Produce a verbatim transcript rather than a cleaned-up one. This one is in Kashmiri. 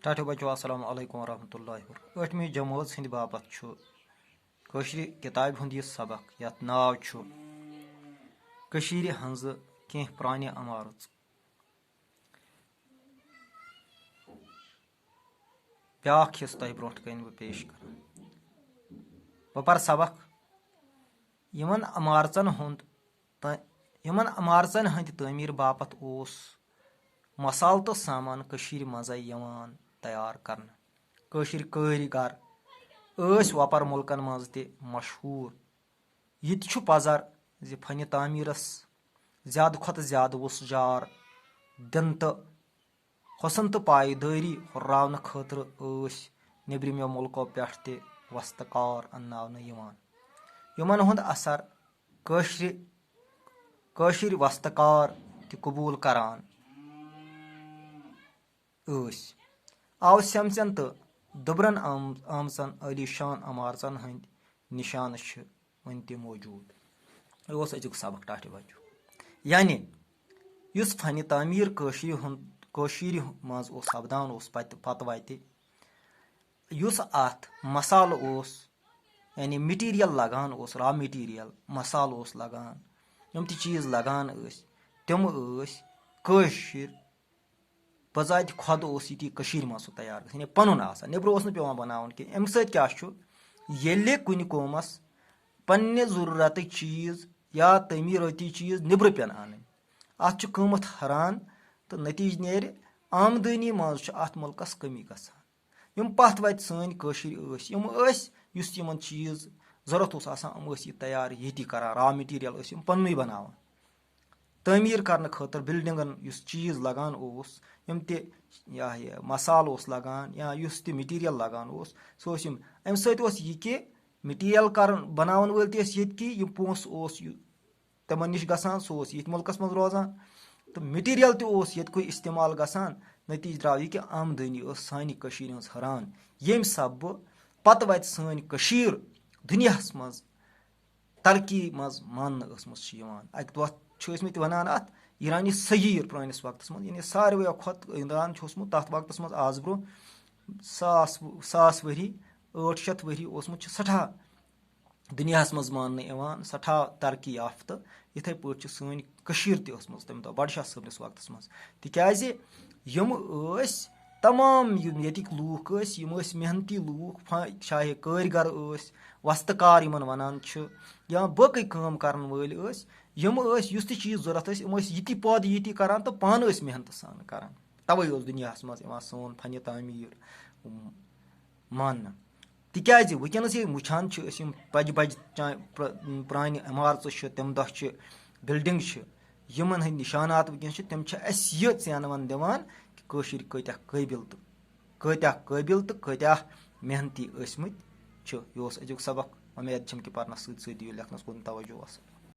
ٹاٹھیو بچو، السلام علیکم ورحمۃ اللہ وبرکاتہ۔ ٲٹھمہِ جمٲژ ہٕنٛدِ باپتھ چھُ کٲشرِ کِتابہِ ہُنٛد یہِ سبق، یَتھ ناو چھُ کٔشیٖرِ ہٕنٛزٕ کینٛہہ پرٛانہِ عمارژٕ۔ بیٛاکھ حصہٕ تۄہہِ برٛونٛٹھ کَنہِ بہٕ پیش کران۔ بہٕ پَرٕ سبق۔ یِمن عمارژن ہُنٛد تہٕ یِمن عمارژن ہٕنٛدِ تعمیٖر باپتھ اوس مسالہٕ تہٕ سامان کٔشیٖرِ منٛزَے یِوان تیار کرنہٕ۔ کٲشِرۍ کٲرۍ گر ٲسۍ وۄپر مُلکن منٛز تہِ مشہوٗر۔ یہِ تہِ چھُ پزر زِ فنِ تعمیٖرس زیادٕ کھۄتہٕ زیادٕ وُژھ جار دِنہٕ تہٕ حسن تہٕ پایدٲری ہُرراونہٕ خٲطرٕ ٲسۍ نیٚبرِمٮ۪و مُلکو پٮ۪ٹھ تہِ وستہٕ کار انناونہٕ یِوان، یِمن ہُنٛد اثر کٲشرِ کٲشِرۍ وستہٕ کار تہِ قبوٗل کران ٲسۍ۔ آو سیمژن تہٕ دُبرن آم-، آمژن عٲلی شان عمارژن ہٕنٛدۍ نشانہٕ چھِ وُنہِ تہِ موجود۔ یہِ اوس أزیُک سبق ٹاٹھہِ بچو۔ یعنی یُس فنِ تعمیٖر کٲشرِ ہُنٛد، کٲشرِ منٛز اوس سپدان اوس پتہٕ، پتہٕ وتہِ، یُس اتھ مسالہٕ اوس، یعنی مٹیریل لگان اوس، را مٹیریل، مسالہٕ اوس لگان، یِم تہِ چیٖز لگان ٲسۍ، تِم ٲسۍ کٲشِر بذاتِ خۄد اوس یہِ تہِ کٔشیٖرِ منٛز سُہ تیار گژھان، یعنی پَنُن آسان، نیٚبرٕ اوس نہٕ پٮ۪وان بَناوُن کینٛہہ۔ اَمہِ سۭتۍ کیٛاہ چھُ؟ ییٚلہِ کُنہِ قومَس پنٛنہِ ضروٗرتٕچ چیٖز یا تعمیٖرٲتی چیٖز نیٚبرٕ پٮ۪ن اَنٕنۍ، اَتھ چھُ قۭمَتھ ہُران تہٕ نٔتیٖجہٕ نیرِ آمدٲنی منٛز چھُ اَتھ مُلکَس کٔمی گژھان۔ یِم پَتھ وَتہِ سٲنۍ کٲشِرۍ ٲسۍ، یِم ٲسۍ یُس تہِ یِمَن چیٖز ضوٚرَتھ اوس آسان، یِم ٲسۍ یہِ تیار ییٚتی کَران، را مٹیٖریل ٲسۍ یِم پَننُے بَناوان۔ تعمیٖر کرنہٕ خٲطرٕ بلڈنگن یُس چیٖز لگان اوس، یِم تہِ یا یہِ مسالہٕ اوس لگان یا یُس تہِ مٹیٖریل لگان اوس، سُہ اوس یِم۔ اَمہِ سۭتۍ اوس یہِ کہِ مٹیٖریل کرن، بناون وٲلۍ تہِ ٲسۍ ییٚتہِ کہِ، یِم پونٛسہٕ اوس یہِ تِمن نِش گژھان، سُہ اوس ییٚتہِ مُلکس منٛز روزان، تہٕ مٹیٖریل تہِ اوس ییٚتہِ کُے استعمال گژھان۔ نتیٖجہٕ درٛاو یہِ کہِ آمدٲنی ٲس سانہِ کٔشیٖرِ ہٕنٛز ہُران، ییٚمہِ سببہٕ پتہٕ وتہِ سٲنۍ کٔشیٖر دُنیاہس منٛز ترقی منٛز ماننہٕ ٲسمٕژ چھِ یِوان۔ اَکہِ دۄہ چھِ ٲسمٕتۍ وَنان اَتھ ایرانِ صغیٖر پرٛٲنِس وقتَس منٛز، یعنی ساروِیو کھۄتہٕ ایران چھُ اوسمُت تَتھ وقتَس منٛز، آز برٛونٛہہ ساس، ساس ؤری، ٲٹھ شیٚتھ ؤری اوسمُت، چھُ سٮ۪ٹھاہ دُنیاہَس منٛز ماننہٕ یِوان، سٮ۪ٹھاہ ترقی یافتہٕ۔ یِتھَے پٲٹھۍ چھِ سٲنۍ کٔشیٖر تہِ ٲسمٕژ تَمہِ دۄہ بَڈشاہ صٲبنِس وقتَس منٛز، تِکیٛازِ یِم ٲسۍ تمام یِم ییٚتِکۍ لوٗکھ ٲسۍ، یِم ٲسۍ محنتی لوٗکھ، فا-، چاہے کٲرۍ گر ٲسۍ، وستہٕ کار یِمن وَنان چھِ، یا باقٕے کٲم کرن وٲلۍ ٲسۍ، یِم ٲسۍ یُس تہِ چیٖز ضوٚرتھ ٲسۍ، یِم ٲسۍ یِتی پٲدٕ یِتی کران تہٕ پانہٕ ٲسۍ محنتہٕ سان کران۔ تَوَے اوس دُنیاہَس منٛز یِوان سون فنِ تعمیٖر ماننہٕ۔ تِکیٛازِ وٕنکیٚنَس ییٚلہِ وٕچھان چھِ أسۍ، یِم بَجہِ بَجہِ چا-، پرٛ-، پرٛانہِ عمارژٕ چھِ، تَمہِ دۄہ چھِ، بِلڈِنٛگ چھِ، یِمَن ہٕنٛدۍ نِشانات وٕنکیٚنَس چھِ، تِم چھِ اَسہِ یہِ ژینوَن دِوان کہِ کٲشِرۍ کۭتیٛاہ قٲبِل تہٕ کۭتیٛاہ قٲبِل تہٕ کۭتیٛاہ محنتی ٲسمٕتۍ چھِ۔ یہِ اوس أزیُک سبق۔ اُمید چھَم کہِ پَرنَس سۭتۍ سۭتۍ دِیِو لیکھنَس کُن توجہ۔ وَسَلام۔